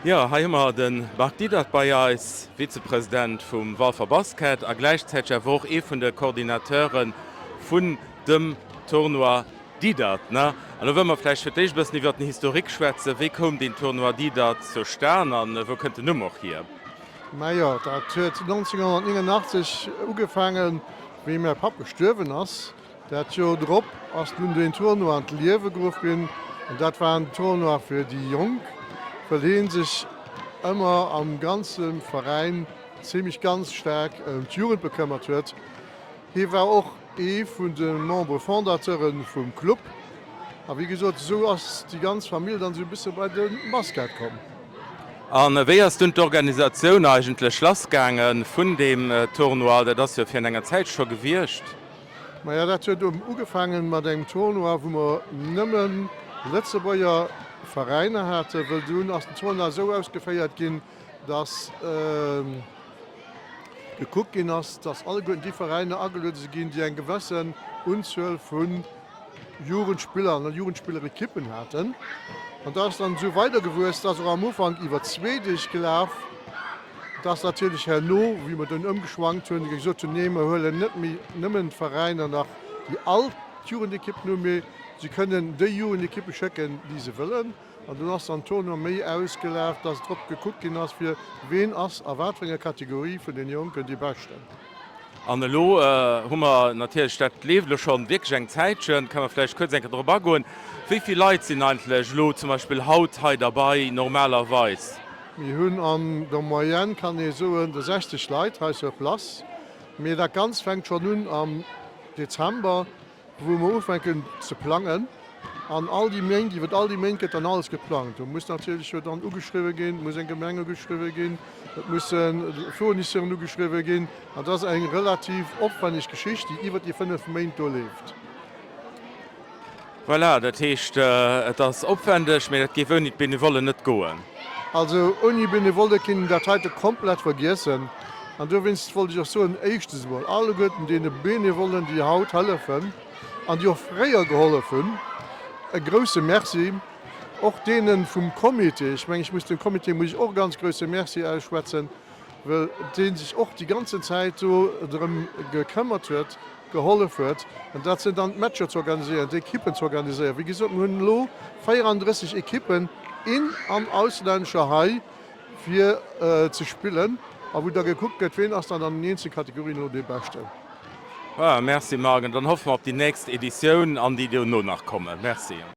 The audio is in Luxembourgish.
Jo, hei hu mer de Marc Diedert bei eis, Vizepresident vum Walfer Basket a gläichzäiteg awer och ee vun de Coordinateure vun dem Tournoi Diedert. Ne? An do wëlle mer vläicht fir d'éischt e bëssen iwwert den Historique schwätzen. Wéi koum deen Tournoi Diedert zustan a wou kënnt den Numm och hier? Majo, dat huet 1989 ugefaangen, wéi mäi Papp gestuerwen ass. Dat Joer drop ass dunn deen Tournoi an d'Liewe geruff ginn an dat war en Tournoi fir déi Jonk, well hee sech ëmmer am ganze Veräin zimlech ganz staark ëm d'Jugend bekëmmert huet. Hie war och ee vun de Membres fondateuren vum Club a wéi gesot, esou ass déi ganz Famill dann esou e bësse bei de Basket komm. A wéi ass dunn d'Organisatioun eigentlech lassgaange vun deem Tournoi? Dat ass jo virun enger Zäit scho gewiescht. Maja, dat huet ugefaangen mat engem Tournoi, wou mer nëmme Lëtzebuerger Veräiner haten, wëll dunn ass den Tournoi esou ausgeféiert ginn, dass gekuckt ginn ass, dass alleguerten déi Veräiner ageluede si ginn, déi eng gewëssen Unzuel vu Jugendspiller an Jugendspillerekippen haten. An dat ass dann esou weidergewuess, dat ass och am Ufank iwwer zwee Deeg gelaf. Et ass natierlech herno, wéi mer dunn ëmgeschwankt hunn, gesot hunn, nee, mer huelen net méi nëmmen d'Veräiner nach, déi all d'Jugendekippen hunn, mee se kënnen déi Jugendekippe schécken, déi se wëllen. An dunn ass dann d'Tournoi méi ausgelaf, dass drop gekuckt ginn ass, fir ween ass a wat fir enger Kategorie vun den Jonken dee Beschten. An elo hu mer natierlech, dat leeft elo schonn wierklech eng Zäitchen, kënne mer vläicht kuerz eng Kéier drop agoen, wéi vill Leit sinn eigentlech elo zum Beispill haut hei derbei normalerweis? Mir hunn an der Moyenne, kann ee soen, de 60 Leit hei sur place. Mee dat Ganzt fänkt schonn un am Dezember, wou mer ufänken ze plangen. An all déi Méint, iwwert all déi Méint gëtt dann alles geplangt. Do muss natierlech jo dann ugeschriwwe ginn, et muss eng Gemeng ugeschriwwe ginn, et musse Fournisseuren ugeschriwwe ginn. An dat ass eng relativ opwenneg Geschicht, déi iwwert déi 5 Méint do leeft. Voilà, dat heescht, et ass opwendeg, mee dat géif ouni d'Benevollen net goen. Also ouni Benevolle kinnt een dat heite komplett vergiessen. An dowéinst wollt ech och soen, éischtens emol alleguerten deene Benevollen, déi haut hëllefen an déi och fréier gehollef hunn, e grouse Merci. Och deene vum Comité, ech mengen, ech muss dem Comité muss ech och e ganz grouse Merci ausschwätzen, well dee sech och déi ganzen Zäit do drëm gekëmmert huet, gehollef huet, an dat sinn dann d'Matcher ze organiséieren, d'Ekippen ze organiséieren. Wéi gesot, mir hunn elo 34 Ekippen, in an auslännescher hei, fir ze spillen a wou da gekuckt gëtt, ween ass dann an den eenzele Kategorien elo dee Beschten. Voilà, merci Marc, an dann hoffe mer op déi nächst Editioun an déi dono nach kommen. Merci.